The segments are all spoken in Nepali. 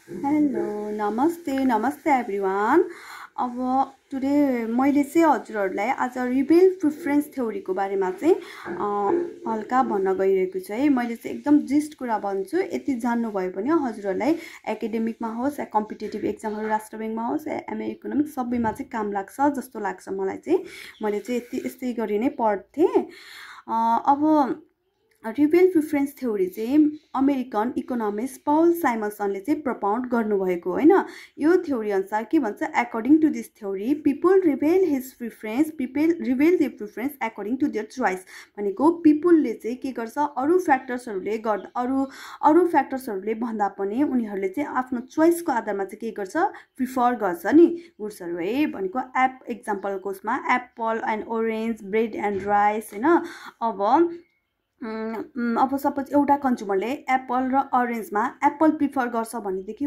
हेलो नमस्ते एभ्रिवान। अब टुडे मैले चाहिँ हजुरहरूलाई आज रिबेल प्रिफरेन्स थ्योरीको बारेमा चाहिँ हल्का भन्न गइरहेको छु है। मैले चाहिँ एकदम जिस्ट कुरा भन्छु, यति जान्नुभयो भने हजुरहरूलाई एकाडेमिकमा होस् या कम्पिटेटिभ एक्जामहरू राष्ट्र ब्याङ्कमा होस् या एमए इकोनोमिक्स सबैमा चाहिँ काम लाग्छ जस्तो लाग्छ मलाई चाहिँ। मैले चाहिँ यस्तै गरी नै पढ्थेँ। अब रिबेल प्रिफरेन्स थ्योरी चाहिँ अमेरिकन इकोनोमिस्ट पल साइमन्सनले चाहिँ प्रपाउन्ड गर्नुभएको होइन। यो थ्योरी अनुसार के भन्छ, according to this theory people rebel their preference according to their choice. भनेको पिपुलले चाहिँ के गर्छ, अरू फ्याक्टर्सहरूले भन्दा पनि उनीहरूले चाहिँ आफ्नो चोइसको आधारमा चाहिँ के गर्छ, प्रिफर गर्छ नि गुड्सहरू है। भनेको एक्जाम्पलको उसमा Apple and orange, bread and rice होइन। अब सपोज एउटा कन्ज्युमरले एप्पल र अरेन्जमा एप्पल प्रिफर गर्छ भनेदेखि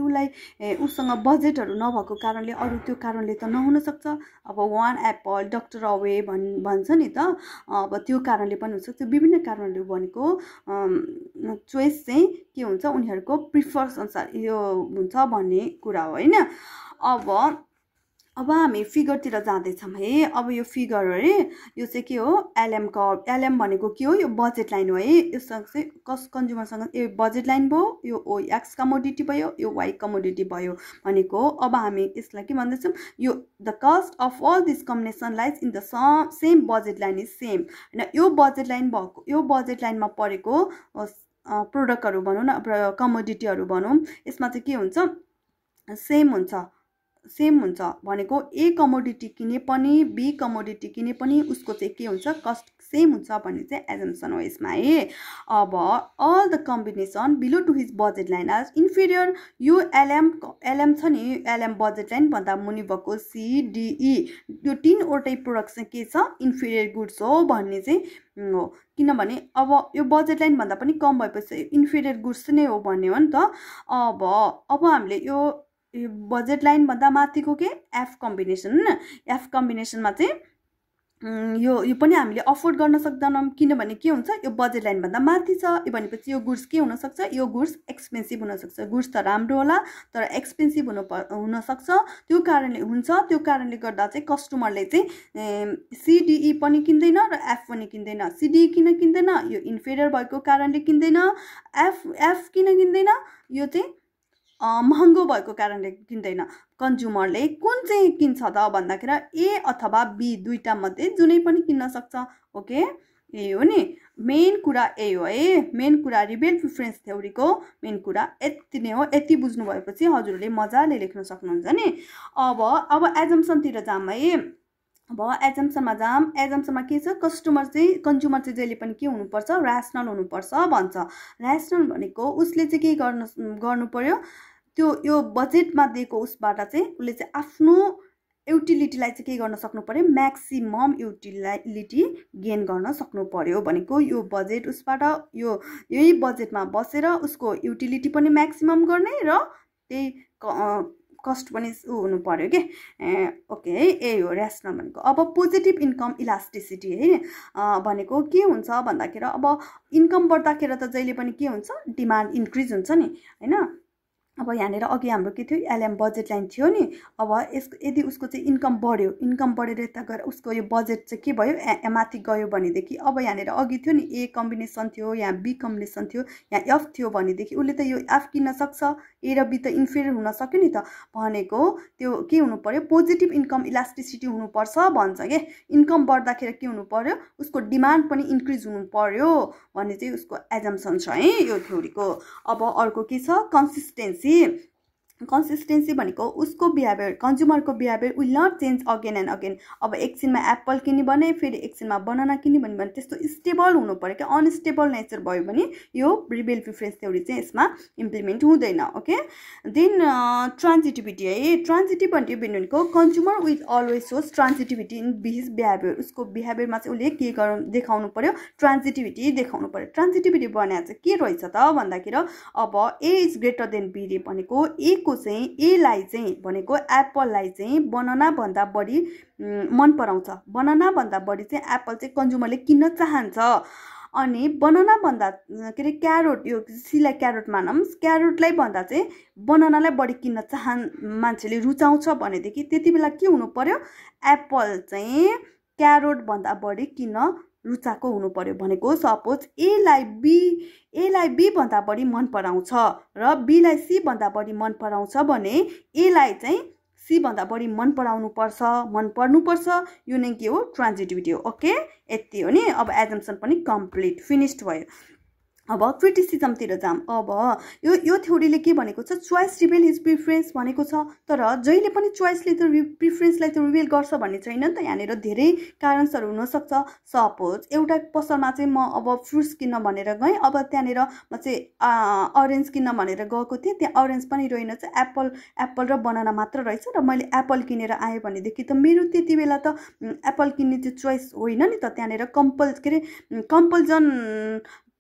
उसँग बजेटहरू नभएको कारणले, अरू त्यो कारणले त नहुनसक्छ। अब वान एप्पल डक्टर अवे भन्छ नि त, अब त्यो कारणले पनि हुनसक्छ। विभिन्न कारणहरू भनेको चोइस चाहिँ के हुन्छ, उनीहरूको प्रिफर्स अनुसार यो हुन्छ भन्ने कुरा हो होइन। अब हामी फिगरतिर जाँदैछौँ है। अब यो फिगर है, यो चाहिँ के हो, एलएम भनेको के हो, यो बजेट लाइन हो है। योसँग चाहिँ कन्ज्युमरसँग यो बजेट लाइन भयो, यो एक्स कमोडिटी भयो, यो वाइ कमोडिटी भयो भनेको। अब हामी यसलाई के भन्दैछौँ, यो the cost of all this combination lies in the same budget line is same होइन। यो बजेट लाइनमा परेको प्रोडक्टहरू भनौँ न, कमोडिटीहरू भनौँ, यसमा चाहिँ के हुन्छ, सेम हुन्छ भनेको ए कमोडिटी किने पनि बी कमोडिटी किने पनि उसको चाहिँ के हुन्छ, कस्ट सेम हुन्छ भन्ने चाहिँ एजम्सन हो यसमा है। अब all the combination below to his budget line as inferior, यो एलएम छ नि, एलएम बजेट लाइन भन्दा मुनि भएको सिडिई यो तीनवटै प्रोडक्ट चाहिँ के छ, इन्फिरियर गुड्स हो भन्ने चाहिँ हो। किनभने अब यो बजेट लाइन भन्दा पनि कम भएपछि इन्फिरियर गुड्स नै हो भन्ने हो नि त। अब हामीले यो बजेट लाइन भन्दा माथिको के एफ कम्बिनेसनमा चाहिँ यो पनि हामीले अफोर्ड गर्न सक्दैनौँ। किनभने के हुन्छ, यो बजेट लाइन भन्दा माथि छ, यो भनेपछि यो गुड्स के हुनसक्छ, यो गुड्स एक्सपेन्सिभ हुनसक्छ। गुड्स त राम्रो होला तर एक्सपेन्सिभ हुनसक्छ। त्यो कारणले गर्दा चाहिँ कस्टमरले चाहिँ सिडिई पनि किन्दैन र एफ पनि किन्दैन। सिडिई किन किन्दैन, यो इन्फेरियर भएको कारणले किन्दैन। एफ किन किन्दैन, यो चाहिँ महँगो भएको कारणले किन्दैन। कन्ज्युमरले कुन चाहिँ किन्छ त भन्दाखेरि ए अथवा बी दुईटा मध्ये जुनै पनि किन्न सक्छ। ओके, यही हो नि मेन कुरा, यही हो है मेन कुरा। रिबेल प्रिफरेन्स थ्योरीको मेन कुरा यति नै हो। यति बुझ्नु भएपछि हजुरहरूले मजाले लेख्न सक्नुहुन्छ नि। अब एजम्सनतिर जाम है। अब एजम्सनमा के छ, कन्ज्युमर चाहिँ जहिले पनि के हुनुपर्छ, ऱ्यासनल हुनुपर्छ भन्छ। ऱ्यासनल भनेको उसले चाहिँ के गर्नु पर्यो, त्यो यो बजेटमा दिएको उसबाट चाहिँ उसले चाहिँ आफ्नो युटिलिटीलाई चाहिँ के गर्न सक्नु पर्यो, म्याक्सिमम युटिलिटी गेन गर्न सक्नु पर्यो। भनेको यो बजेट उसबाट यही बजेटमा बसेर उसको युटिलिटी पनि म्याक्सिमम गर्ने र त्यही कस्ट पनि हुनु पर्यो के। ओके है, यही हो ऱ्यासनल भनेको। अब पोजिटिभ इन्कम इलास्टिसिटी है भनेको के हुन्छ भन्दाखेरि, अब इन्कम बढ्दाखेरि त जहिले पनि के हुन्छ, डिमान्ड इन्क्रिज हुन्छ नि होइन। अब यहाँनिर अघि हाम्रो के थियो, एलएम बजेट लाइन थियो नि। अब यदि उसको चाहिँ इन्कम बढेर यता गएर उसको यो बजेट चाहिँ के भयो, माथि गयो भनेदेखि, अब यहाँनिर अघि थियो नि ए कम्बिनेसन थियो, यहाँ बी कम्बिनेसन थियो, यहाँ एफ थियो भनेदेखि उसले त यो एफ किन्न सक्छ, ए र बी त इन्फेरियर हुन सक्यो नि त। भनेको त्यो के हुनु पर्यो, पोजिटिभ इन्कम इलास्टिसिटी हुनुपर्छ भन्छ के। इन्कम बढ्दाखेरि के हुनु पर्यो, उसको डिमान्ड पनि इन्क्रिज हुनु पर्यो भन्ने चाहिँ उसको एजम्सन छ है यो थ्योरीको। अब अर्को के छ, कन्सिस्टेन्सी भनेको उसको बिहेभियर, कन्ज्युमरको behaviour will not change again and again. अब एकछिनमा एप्पल किन्यो भने फेरि एकछिनमा बनाना किन्यो भने त्यस्तो स्टेबल हुनु पर्यो क्या। अनस्टेबल नेचर भयो भने यो रिबेल प्रिफरेन्स थ्योरी चाहिँ यसमा इम्प्लिमेन्ट हुँदैन। ओके, देन ट्रान्जिटिभिटी है। ट्रान्जिटिभ भनेको consumer will always shows transitivity in his behaviour. उसको बिहेभियरमा चाहिँ उसले के देखाउनु पर्यो, ट्रान्जिटिभिटी देखाउनु पर्यो। ट्रान्जिटिभिटी बनाएर चाहिँ के रहेछ त भन्दाखेरि, अब ए इज ग्रेटर देन बी भनेको एलाई चाहिँ भनेको एप्पललाई चाहिँ बनाना भन्दा बढी मन पराउँछ। बनाना भन्दा बढी चाहिँ एप्पल चाहिँ कन्ज्युमरले किन्न चाहन्छ। अनि बनाना भन्दा के अरे क्यारोट, यो सीलाई क्यारोट मानौँ, क्यारोटलाई भन्दा चाहिँ बनानालाई बढी किन्न मान्छेले रुचाउँछ भनेदेखि त्यति बेला के हुनु पर्यो, एप्पल चाहिँ क्यारोट भन्दा बढी किन्न रुचाएको हुनु पर्यो भनेको। सपोज एलाई बी भन्दा बढी मन पराउँछ र बीलाई सी भन्दा बढी मन पराउँछ भने एलाई चाहिँ सी भन्दा बढी मन पर्नुपर्छ। यो नै के हो, ट्रान्जिटिभिटी हो। ओके, यति हो नि। अब एजम्सन पनि कम्प्लिट फिनिस्ड भयो। अब क्रिटिसिजमतिर जाम। अब यो थ्योरीले के भनेको छ, चोइस रिभेल हिज प्रिफरेन्स भनेको छ, तर जहिले पनि चोइसले त प्रिफरेन्सलाई त रिभेल गर्छ भन्ने छैन नि त। यहाँनिर धेरै कारणहरू हुनसक्छ। सपोज एउटा पसलमा चाहिँ म अब फ्रुट्स किन्न भनेर गएँ, अब त्यहाँनिर म चाहिँ अरेन्ज किन्न भनेर गएको थिएँ, त्यहाँ अरेन्ज पनि रहेन, चाहिँ एप्पल र बनाना मात्र रहेछ र मैले एप्पल किनेर आएँ भनेदेखि त मेरो त्यति बेला त एप्पल किन्ने चाहिँ चोइस होइन नि त, त्यहाँनिर कम्पल्जन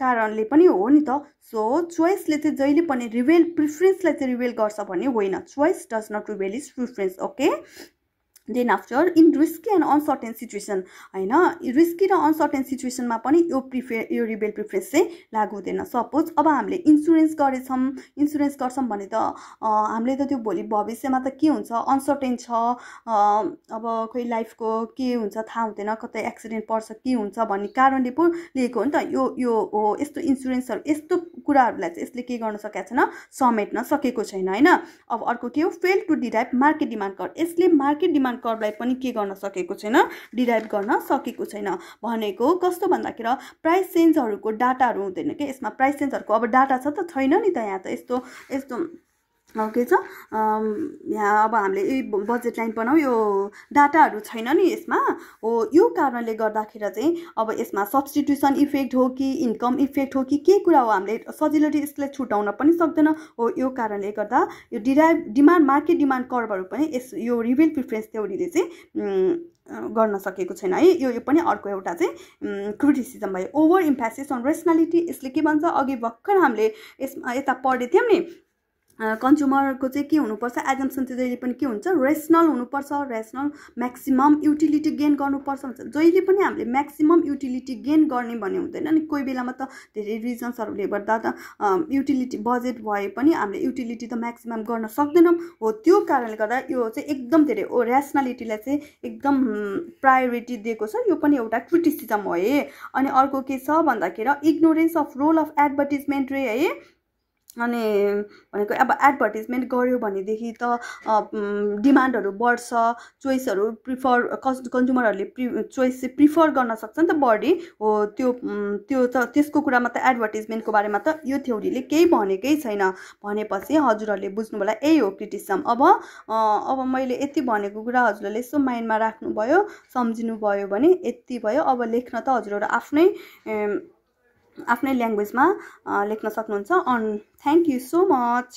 कारणले पनि हो नि त। सो चोइसले चाहिँ जहिले पनि प्रिफरेन्सलाई चाहिँ रिभेल गर्छ भन्ने होइन। Choice does not reveal is preference. Okay, then after in risky and uncertain situation, होइन, रिस्की र अनसर्टेन सिचुएसनमा पनि यो रिभेल प्रिफरेन्स चाहिँ लागु हुँदैन। सपोज अब हामीले इन्सुरेन्स गर्छौँ भने त हामीले त त्यो भोलि भविष्यमा त के हुन्छ अनसर्टेन छ, अब खोइ लाइफको के हुन्छ थाहा हुँदैन, कतै एक्सिडेन्ट पर्छ के हुन्छ भन्ने कारणले पो लिएको हो नि त। यो हो यस्तो इन्सुरेन्सहरू, यस्तो कुराहरूलाई चाहिँ यसले के गर्न सकेको छैन, समेट्न सकेको छैन, होइन। अब अर्को के हो, fail to derive market demand curve, यसले मार्केट डिमान्ड कर्भलाई पनि के गर्न सकेको छैन, डिराइभ गर्न सकेको छैन। भनेको कस्तो भन्दाखेरि प्राइस चेन्जहरूको डाटाहरू हुँदैन कि यसमा, प्राइस चेन्जहरूको अब डाटा छ त छैन नि त। यहाँ त यस्तो के छ, यहाँ अब हामीले बजेट लाइन बनाऊ, यो डाटाहरू छैन नि यसमा हो। यो कारणले गर्दाखेरि चाहिँ अब यसमा सब्स्टिट्युसन इफेक्ट हो कि इन्कम इफेक्ट हो कि के कुरा हो, हामीले सजिलोले यसलाई छुटाउन पनि सक्दैन हो। यो कारणले गर्दा यो मार्केट डिमान्ड कर्भहरू पनि यो रिभेल प्रिफरेन्स थ्योरीले चाहिँ गर्न सकेको छैन है। यो पनि अर्को एउटा चाहिँ क्रिटिसिजम भयो। ओभर इम्फेसिस अन रेसनालिटी, यसले के भन्छ, अघि भर्खर हामीले यसमा यता पढेको थियौँ नि, कन्ज्युमरको चाहिँ के हुनुपर्छ, एजम्सन चाहिँ जहिले पनि के हुन्छ, रेसनल हुनुपर्छ, रेसनल म्याक्सिमम युटिलिटी गेन गर्नुपर्छ भन्छ। जहिले पनि हामीले म्याक्सिमम युटिलिटी गेन गर्ने भन्ने हुँदैन नि। कोही बेलामा त धेरै रिजन्सहरूले गर्दा त युटिलिटी बजेट भए पनि हामीले युटिलिटी त म्याक्सिमम गर्न सक्दैनौँ हो। त्यो कारणले गर्दा यो चाहिँ एकदम धेरै रेसनालिटीलाई चाहिँ एकदम प्रायोरिटी दिएको छ। यो पनि एउटा क्रिटिसिजम हो है। अनि अर्को के छ भन्दाखेरि ignorance of role of advertisement रे है। अनि भनेको अब एडभर्टिजमेन्ट गर्यो भनेदेखि त डिमान्डहरू बढ्छ, चोइसहरू कन्ज्युमरहरूले चोइस चाहिँ प्रिफर गर्न सक्छ नि त बढी हो। त्यो त त्यसको कुरामा त एडभर्टिजमेन्टको बारेमा त यो थ्योरीले केही भनेकै छैन। भनेपछि हजुरहरूले बुझ्नु होला यही हो क्रिटिसिजम। अब मैले यति भनेको कुरा हजुरहरूले यसो माइन्डमा राख्नुभयो, सम्झिनु भयो भने यति भयो। अब लेख्न त हजुरहरू आफ्नै ल्याङ्ग्वेजमा लेख्न सक्नुहुन्छ। Thank you so much.